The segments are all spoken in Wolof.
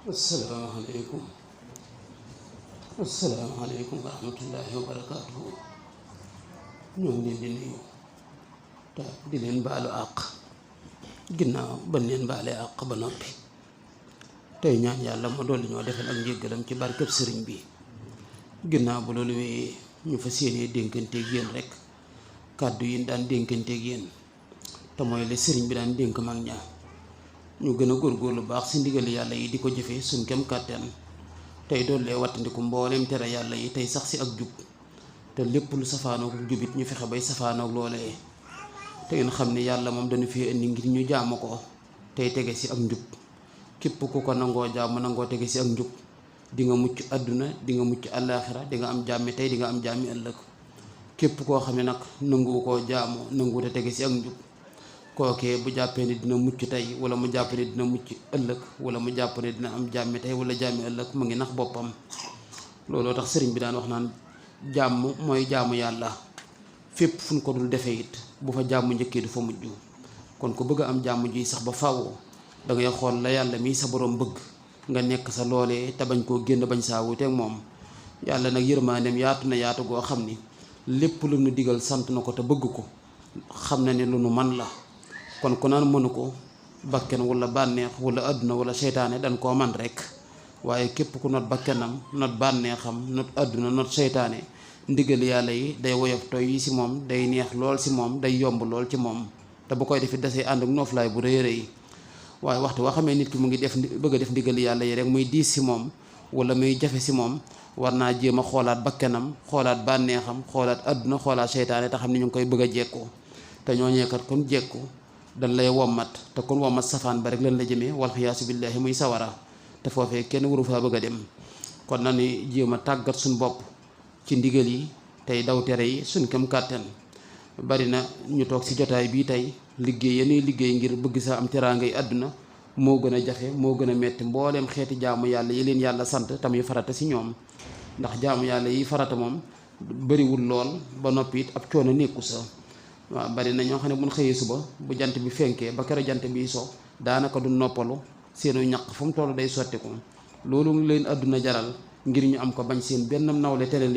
asalaamaaleykum asalaamaaleykum wa rahmatullahi wa barakaatuhu. ñoo ngi leen di nuyu te di leen baalu àq ginnaaw ba leen baalee àq ba noppi tey ñaan yàlla ma dolli ñoo defal ak njéggalam ci barkeb sëriñ bi. ginnaaw bu loolu wéyee ñu fas yéenee dénkanteeg yéen rek kàddu yi daan dénkanteeg yéen te mooy le sëriñ bi daan dénk mag ña ñu gën a góorgóorlu baax si ndigal yàlla yi di ko jëfee suñ kem kàttan tey dollee wattandiku mbooleem tere yàlla yi tey sax si ak jub te lépp lu safaanook jubit ñu fexe bay safaanook loolee te ngeen xam ne yàlla moom dañu fi indi ngir ñu jaamu ko tey tege si ak njub. képp ku ko nangoo jaamu nangoo tege si ak njub di nga mucc àdduna di nga mucc àllaaxira di nga am jàmmi tey di nga am jàmmi ëllëg. képp koo xam ne nag nanguwu koo jaamu nanguwu te tege si ak njub kookee bu jàppee ne dina mucc tey wala mu jàpp ne dina mucc ëllëg wala mu jàpp ne dina am jàmmi tey wala jàmmi ëllëg mu ngi nax boppam. looloo tax sëriñ bi daan wax naan jàmm mooy jaamu yàlla fépp fu ñu ko dul defee it bu fa jàmm njëkkee du fa mujj. kon ku bëgg a am jàmm ji sax ba faaw da ngay xool la yàlla mii sa borom bëgg nga nekk sa loolee te bañ koo génn bañ saa wuuteeg moom. yàlla nag yërmaandeem yaatu na yaatu goo xam ni lépp lu nu digal sant na ko te bëgg ko xam na ne lu nu man la. kon ku naan mënu ko bakken wala bànneex wala àdduna wala seytaane dañ koo man rek waaye képp ku not bakkenam not bànneexam not àdduna not seytaane ndigal yàlla yi day woyof toy yi si moom day neex lool si moom day yomb lool ci moom te bu koy defit dasee ànd ak nooflaay bu rëy rëy. waaye waxtu waa xamee nit ki mu ngi bëgg a def ndigal yàlla yi rek muy diis si moom wala muy jafe si moom war naa jéem a xoolaat bakkenam xoolaat bànneexam xoolaat àdduna xoolaat seytaane te xam ne ñu ngi koy bëgg a jekku te ñooñee kat kon jekku dañ lay wommat te kon wommat safaan ba rek lan la jëmee wal xiyaasu billaahi muy sawara te foofee kenn waru faa bëgg a dem. kon na ni jéem a tàggat suñ bopp ci ndigal yi tey daw tere yi suñ kem kàttan. bari na ñu toog si jotaay bii tey liggéey yenuy liggéey ngir bëgg sa am teraangay àdduna moo gën a jafe moo gën a metti mbooleem xeeti jaamu yàlla yi leen yàlla sant tam yu farata si ñoom. ndax jaamu yàlla yi farata moom bariwul lool ba noppi it ab coono nekku sa. waaw bari na ñoo xam ne buñ xëyee suba bu jant bi fenkee ba kero jant bi so daanaka du noppalu seenu ñaq fu mu toll day sottiku. loolu leen àdduna jaral ngir ñu am ko bañ seen benn nawle tene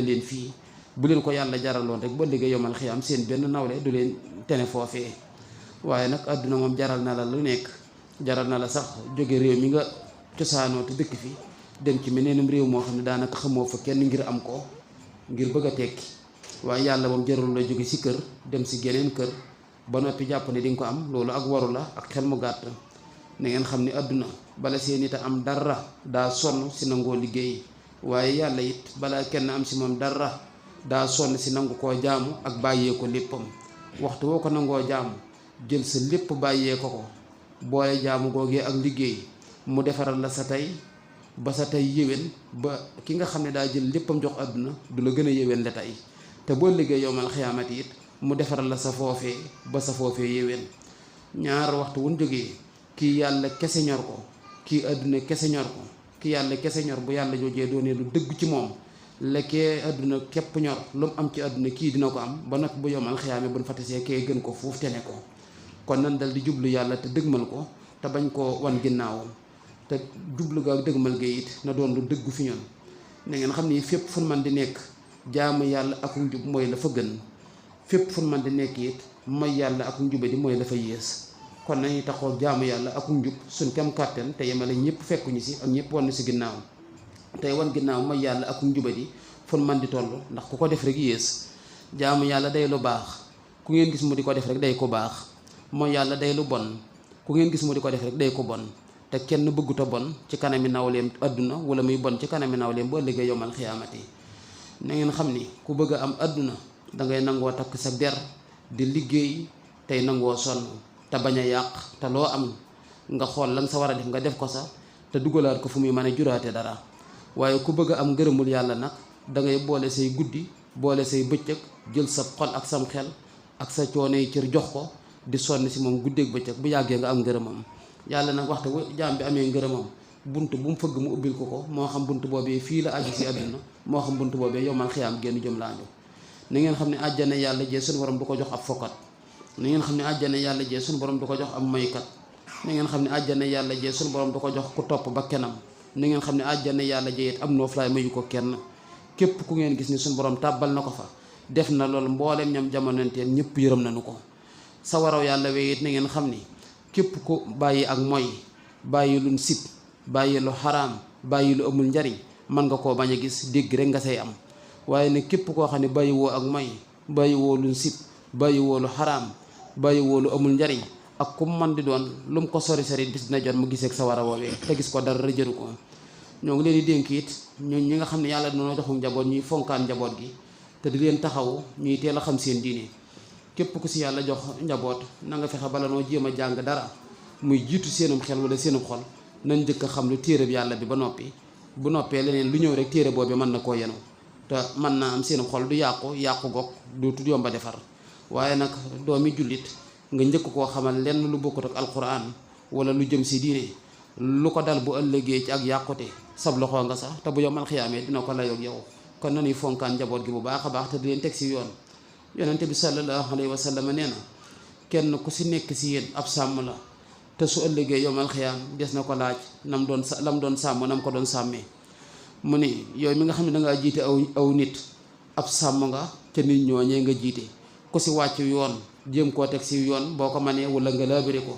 leen fii bu leen ko yàlla jaraloon rek ba liggéey yomal xiyaam seen benn nawle du leen tene foofee. waaye nag àdduna moom jaral na la lu nekk jaral na la sax jóge réew mi nga cosaanoo te dëkk fi dem ci meneenum réew moo xam ne daanaka xamoo fa kenn ngir am ko ngir bëgg a tekki. waaye yàlla moom jarul la jóge si kër dem si geneen kër ba noppi jàpp ne di nga ko am loolu ak waru la ak xel mu gàtt. na ngeen xam ni àdduna bala seen nit a am dara daa sonn si nangoo liggéey waaye yàlla it balaa kenn am si moom dara daa sonn si nangu koo jaamu ak bàyyee ko léppam. waxtu woo ko nangoo jaamu jël sa lépp bàyyee ko boole jaamu googee ak liggéey mu defaral la sa tey ba sa tey yéwén ba ki nga xam ne daa jël léppam jox àdduna du la gën a yéwén la tey te boo liggéey yowmal xiyaamati it mu defaral la sa foofee ba sa foofee yéwén. ñaar waxtu wuñ jógee kii yàlla kese ñor ko kii àdduna kese ñor ko kii yàlla kese ñor bu yàlla joojee doonee lu dëgg ci moom lekkee àdduna képp ñor lu mu am ci àdduna kii dina ko am ba nag bu yowmal xiyaame buñ fatasee kee gën ko fuuf tene ko. kon nan dal di jublu yàlla te dëgmal ko te bañ koo wan ginnaawam te jublu ga ak dëgmal ga it na doon lu dëggu fi ñun. na ngeen xam ni fépp fu man di nekk jaamu yàlla ak njub mooy la fa gën fépp fu man di nekk it mooy yàlla ak njubadi mooy la fa yées. kon nañuy taxoo jaamu yàlla ak njub suñ kem kàttan te yemale ñëpp fekkuñu si ak ñëpp wan si ginnaaw tey wan ginnaaw mooy yàlla ak njubadi fu man di toll ndax ku ko def rek yées. jaamu yàlla day lu baax ku ngeen gis mu di ko def rek day ko baax mooy yàlla day lu bon ku ngeen gis mu di ko def rek day ko bon te kenn bëggut a bon ci kanami nawleem àdduna wala muy bon ci kanami nawleem boo liggéey yomal xiyaamati. na ngeen xam ni ku bëgg a am àdduna dangay nangoo takk sa der di liggéey tey nangoo sonn te bañ a yàq te loo am nga xool lan sa war a def nga def ko sa te dugalaat ko fu muy mën a juraate dara. waaye ku bëgg a am ngërëmul yàlla nag dangay boole say guddi boole say bëccëg jël sa xol ak sam xel ak sa coono yi cër jox ko di sonn si moom guddeeg bëccëg bu yàggee nga am ngërëmam. yàlla nag waxtu jaam bi amee ngërëmam bunt bu mu fëgg mu ubbil ko moo xam bunt boobee fii la aju si àdduna moo xam bunt boobee yowmal xiyaam génn jëm laanjo. na ngeen xam ne àjjana yàlla jee suñu borom du ko jox ab fokkat na ngeen xam ne àjjana yàlla jee suñu borom du ko jox ab maykat na ngeen xam ne àjjana yàlla jee suñu borom du ko jox ku topp ba kenam na ngeen xam ne àjjana yàlla jee it am nooflaay mayu ko kenn képp ku ngeen gis ni suñu borom tàbbal na ko fa def na loolu mbooleem ñam jamonanteel ñëpp yërëm nañu ko sawaraw yàlla wee it na ngeen xam ni képp ku bàyyi ak moy bàyyi luñ sib bàyyi lu xaraam bàyyi lu amul njariñ mën nga koo bañ a gis dégg rek nga say am waaye ne képp koo xam ne bàyyi woo ak moy bàyyi woo luñ sib bàyyi woo lu xaraam bàyyi woo lu amul njariñ ak ku man di doon lu mu ko sori sori bis dina jot mu gisee ak sawara woowee te gis ko dara jëru ko ñoo ngi leen di dénk it ñi nga xam ne yàlla dina joxu njaboot ñuy fonkaan njaboot gi te di leen taxaw ñuy teel a xam seen diine képp ku si yàlla jox njaboot na nga fexe bala noo jéem a jàng dara muy jiitu seenum xel wala seenum xol nañ njëkk a xam lu téere bi yàlla bi ba noppi bu noppee leneen lu ñëw rek téere boobu mën na koo yenu te mën naa am seenum xol du yàqu gog du tudd yomba defar waaye nag doomi jullit nga njëkk koo xamal lenn lu bokkut ak alquran wala lu jëm si diine lu ko dal bu ëllëgee ci ak yàqute sab loxo nga sax te bu yomal xiyaamee dina ko layoog yow kon nañuy fonkaan njaboot gi bu baax a baax te di leen teg si yoon yonente bi sallallahu alayhi wa sallam nee na kenn ku si nekk si yéen ab sàmm la te su ëllëgee yomal xiyaam des na ko laaj lam doon sàmm nam ko doon sàmmee mu ni yow mi nga xam ne dangaa jiite aw nit ab sàmm nga ca nit ñooñee nga jiite ku si wàcc yoon jéem koo teg si yoon boo ko manee wala nga laabire ko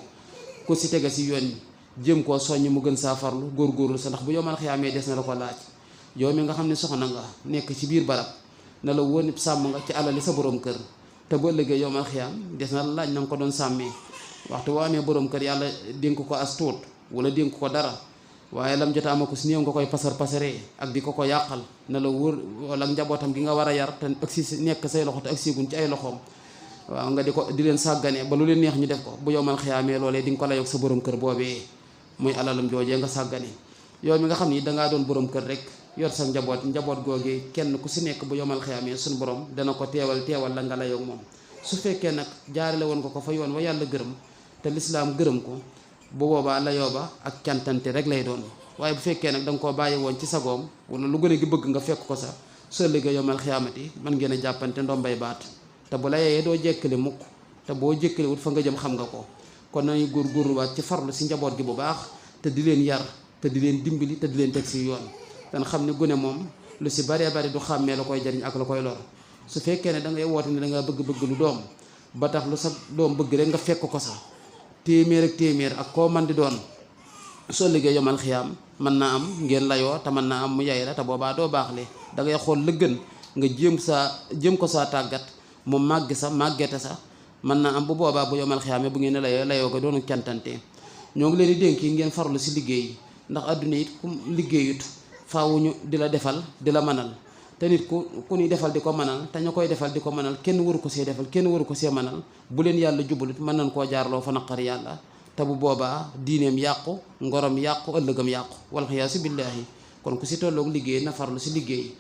ku si tege si yoon jéem koo soññ mu gën saa farlu góorgóorlu sa ndax bu yomal xiyaamee des na la ko laaj yow mi nga xam ne soxna nga nekk ci biir barab na la wóor sàmm nga ci alali sa borom kër te bu ëllëgee yomal xiyaam des na la laaj na nga ko doon sàmmee waxtu boo amee borom kër yàlla dénk ko as tuut wala dénk ko dara waaye lam jota ama ko si néew nga koy pasaree ak di ko yàqal na la wóor wala njabootam gi nga war a yar te ak si nekk say loxo te ak sigun ci ay loxoom waaw nga di leen sàggane ba lu leen neex ñu def ko bu yomal xiyaamee loolee di nga ko layoog sa borom kër boobee muy alalam joojee nga sàggane yow mi nga xam ni dangaa doon borom kër rek yor sa njaboot googee kenn ku si nekk bu yomal xiyaamee suñu borom dana ko teewal la nga layoog moom su fekkee nag jaarale woon ko fa yoon wa yàlla gërëm te lislaam gërëm ko bu boobaa layoo ba ak cantante rek lay doon waaye bu fekkee nag da nga koo bàyyi woon ci sagoom wala lu gën a gi bëgg nga fekk ko sax soo liggéey yomal xiyaamati man ngeen a jàppante ndombay baat te bu la yeyee doo jékkali mukk te boo jékkali wut fa nga jëm xam nga ko kon nañu góorgóorluwaat ci farlu si njaboot gi bu baax te di leen yar te di leen dimbali te di leen teg si yoon dan xam ne gune moom lu si baree bari du xàmmee la koy jariñ ak la koy lor su fekkee ne da ngay woote ne da nga bëgg lu doom ba tax lu sa doom bëgg rek nga fekk ko sax téeméer ak koo man di doon soo liggéey yomal xiyaam mën naa am ngeen layoo te mën naa am mu yay la te boobaa doo baax le da ngay xool la gën nga jéem ko saa tàggat mu màggete sa mën naa am bu boobaa bu yomal xiyaame bu ngeen ne layoo ga doonu cantante ñoo ngi leen di dénk yi ngeen farlu si liggéey ndax adduna it ku liggéeyut faawuñu di la defal di la mënal te nit ku ñuy defal di ko mënal te ñu koy defal di ko mënal kenn waru ko see defal kenn waru ko see mënal bu leen yàlla jubalut mën nañ koo jaarloo fa naqar yàlla te bu boobaa diineem yàqu ngorom yàqu ëllëgam yàqu wal xiyaasu billaahi kon ku si tolloog liggéey na farlu si liggéey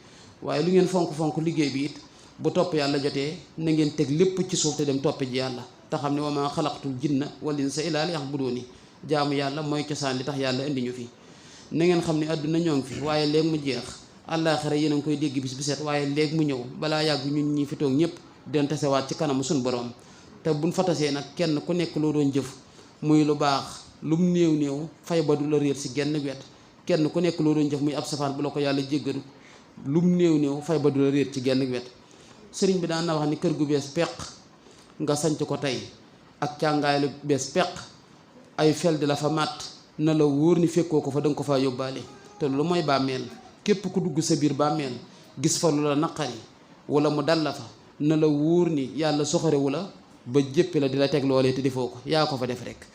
waaye lu ngeen fonk liggéey bi it bu topp yàlla jotee na ngeen teg lépp ci suuf te dem toppi ji yàlla te xam ne wa maa xalaqtul jinna wal insa illaa liya'buduuni jaamu yàlla mooy cosaan li tax yàlla indi ñu fi na ngeen xam ne àdduna ñoo ngi fi waaye léegi mu jeex àllaaxira yéen a ngi koy dégg bis bu set waaye léegi mu ñëw balaa yàgg ñun ñi fi toog ñëpp den tasewaat ci kanamu suñu borom te buñ fa tasee nag kenn ku nekk loo doon jëf muy lu baax lu mu néew fay ba du la réer si genn wet kenn ku nekk loo doon jëf muy ab safaan bu la ko yàlla jéggalu lu mu néew fay ba du la réer ci genn wet sëriñ bi daan na wax ni kër gu bees peq nga sanc ko tey ak càngaay lu bees peq ay fel di la fa màtt na la wóor ni fekkoo ko fa danga ko faa yóbbaale te loolu mooy bàmmeel képp ku dugg sa biir bàmmeel gis fa lu la naqari wala mu dal la fa na la wóor ni yàlla soxorewu la ba jéppi la di la teg loolee te defoo ko yaa ko fa def rek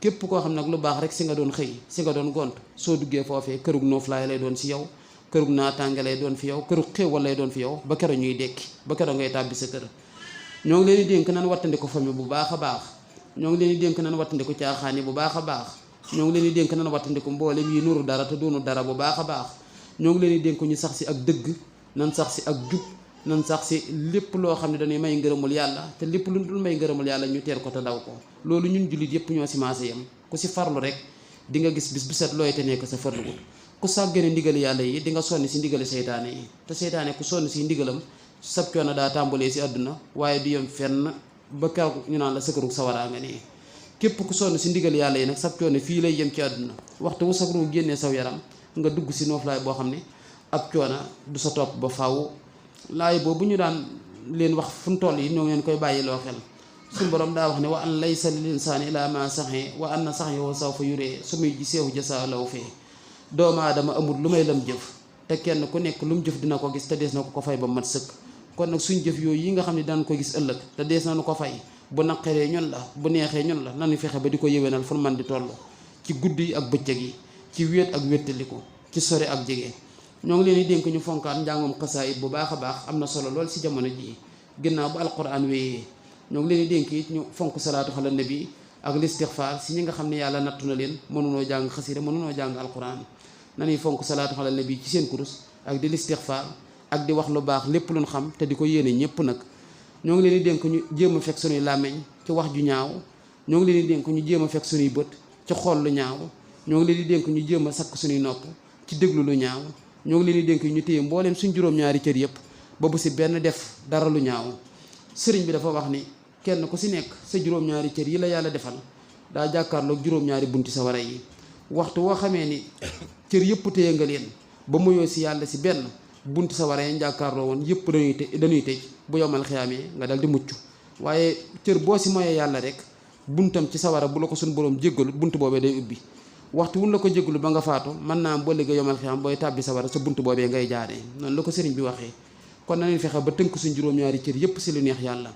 képp koo xam nag lu baax rek si nga doon xëy si nga doon gont soo duggee foofee kërug nooflaay lay doon si yow kërug naataange lay doon fi yow kërug xéewal lay doon fi yow ba kero ñuy dekki ba kero ngay tàbbi sa kër ñoo ngi leen di dénk nan wattandiko famille bu baax a baax ñoo ngi leen di dénk nan wattandiku caaxaan yi bu baax a baax ñoo ngi leen di dénk nan wattandiku mboolem yi nuru dara te doonu dara bu baax a baax ñoo ngi leen di dénk ñu sax si ak dëgg nan sax si ak jub nan sax si lépp loo xam ne dañuy may ngërëmul yàlla te lépp lu dul may ngërëmul yàlla ñu teel ko te daw ko loolu ñun jullit yëpp ñoo si maase yam ku si farlu rek di nga gis bis bu set looy te nekk sa farluwul ku sàggane ndigali yàlla yi di nga sonni si ndigali seytaane yi te seytaane ku sonn si ndigalam sab coono daa tàmbalee si àdduna waaye du yem fenn ba keroog ñu naan la sëkkarug sawaraa nga nii képp ku sonn si ndigal yàlla yi nag sab coono fii lay yem ci àdduna waxtu wu sag ruu génnee saw yaram nga dugg si nooflaay boo xam ne ab coono du sa topp ba faw laay boobu ñu daan leen wax fu mu toll yi ñoo ngeen koy bàyyi loo xel suñu borom daa wax ne wa an laysa lil insaani illaa maa saxee wa anna saxyahu sawfa yuree su muy giseehu jasa law fee doomu aadama amul lu may lam jëf te kenn ku nekk lu mu jëf dina ko gis te dees na ko fay ba mat sëkk kon nag suñ jëf yooyu yi nga xam ne daan ko gis ëllëg te dees na nu ko fay bu naqaree ñun la bu neexee ñun la nañu fexe ba di ko yéwénal fu man di toll ci guddi yi ak bëccëg yi ci wéet ak wéttaliku ci sore ak jege ñoo ngi leen di dénk ñu fonkaat njàngum xasaayit bu baax a baax am na solo lool si jamono jii ginnaaw bu alquran wéyee ñoo ngi leen di dénk it ñu fonk salaatu ala nabi ak listixfaar si ñi nga xam ne yàlla nattu na leen mënunoo jàng xasida mënunoo jàng alquran nañuy fonk salaatu ala nabi ci seen kurus ak di listixfaar ak di wax lu baax lépp luñ xam te di ko yéene ñëpp nag ñoo ngi leen di dénk ñu jéem a fekk suñuy làmmeñ ci wax ju ñaaw ñoo ngi leen di dénk ñu jéem a fekk suñuy bët ci xool lu ñaaw ñoo ngi leen di dénk ñu jéem a sakk suñuy nopp ci déglu lu ñaaw ñoo ngi leen di dénk ñu téye mbooleem suñ juróom-ñaari cër yëpp ba bu si benn def dara lu ñaaw sëriñ bi dafa wax ni kenn ku si nekk sa juróom-ñaari cër yi la yàlla defal daa jàkkaarloog juróom-ñaari bunti sa wara yi waxtu woo xamee ni cër yëpp téye nga leen ba muyoo si yàlla si benn bunti sa wara yi jàkkaarloo woon yëpp dañuy tëj bu yomal xiyaamee nga dal di mucc waaye cër boo si moyee yàlla rek buntam ci sawara bu la ko suñu borom jéggalu bunt boobee day ubbi waxtu wun la ko jéggalu ba nga faatu mën naa am ba léegi yomal xiyaam booy tàbbi sawara sa bunt boobee ngay jaaree noonu la ko sëriñ bi waxee kon na leen fexe ba tënk suñ juróom-ñaari cër yépp si lu neex yàlla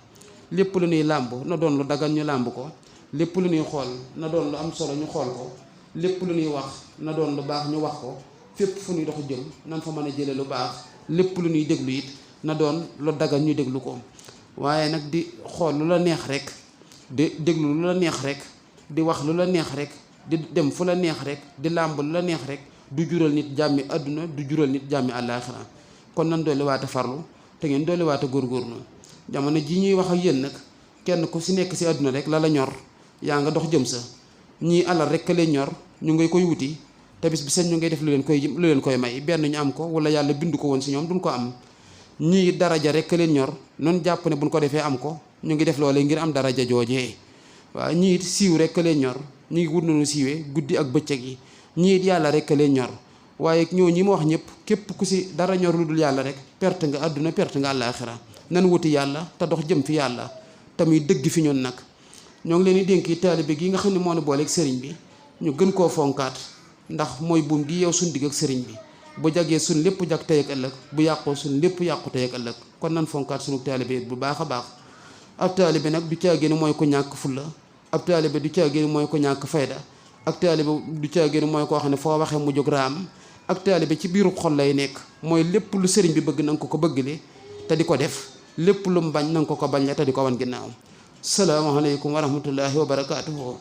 lépp lu ñuy làmb na doon lu dagan ñu làmb ko lépp lu ñuy xool na doon lu am solo ñu xool ko lépp lu ñuy wax na doon lu baax ñu wax ko fépp fu ñuy dox jëm nan fa mën a jële lu baax lépp lu ñuy déglu it na doon lu dagan ñu déglu ko waaye nag di xool lu la neex rek di déglu lu la neex rek di wax lu la neex rek di dem fu la neex rek di làmb lu la neex rek du jural nit jàmmi àdduna du jural nit jàmmi àllaaxira kon nan dooli waate farlu te ngeen dooli waate góorgóorlu jamono ji ñuy wax ak yéen nag kenn ku si nekk si àdduna rek la la ñor yaa nga dox jëm sa ñii alal rek ka leen ñor ñu ngay koy wuti te bis bi seen ñu ngay def lu leen koy may benn ñu am ko wala yàlla bindu ko woon si ñoom duñ ko am ñii daraja rek ka leen ñor noonu jàpp ne buñ ko defee am ko ñu ngi def loolee ngir am daraja joojee waaw ñii it siiw rek ka leen ñor ñu ngi wut nañu siiwee guddi ak bëccëg yi ñii it yàlla rek ka leen ñor waaye ñoo ñi ma wax ñëpp képp ku si dara ñor lu dul yàlla rek perte nga àdduna perte nga àllaaxira nan wuti yàlla te dox jëm fi yàlla te muy dëgg fi ñun nag ñoo ngi leen di dénk taalibe gi nga xam ne moo ne booleeg sëriñ bi ñu gën koo fonkaat ndax mooy buum gi yow suñ digg ak sëriñ bi bu jagee suñ lépp jag tey ak ëllëg bu yàqoo suñ lépp yàqu tey ak ëllëg kon nan fonkaat suñu taalibe bu baax a baax ab taalibe nag du caagéen mooy ko ñàkk fulla ab taalibe du caagéen mooy ko ñàkk fayda ak taalibe du caagéen mooy koo xam ne foo waxee mu jóg raam ak taalibe ci biiru xol lay nekk mooy lépp lu sëriñ bi bëgg na nga ko bëggale te di ko def lépp lu mu bañ na nga ko bañ la te di ko wan ginnaaw salaamaaleykum wa rahmatullahi wa barakaatuhu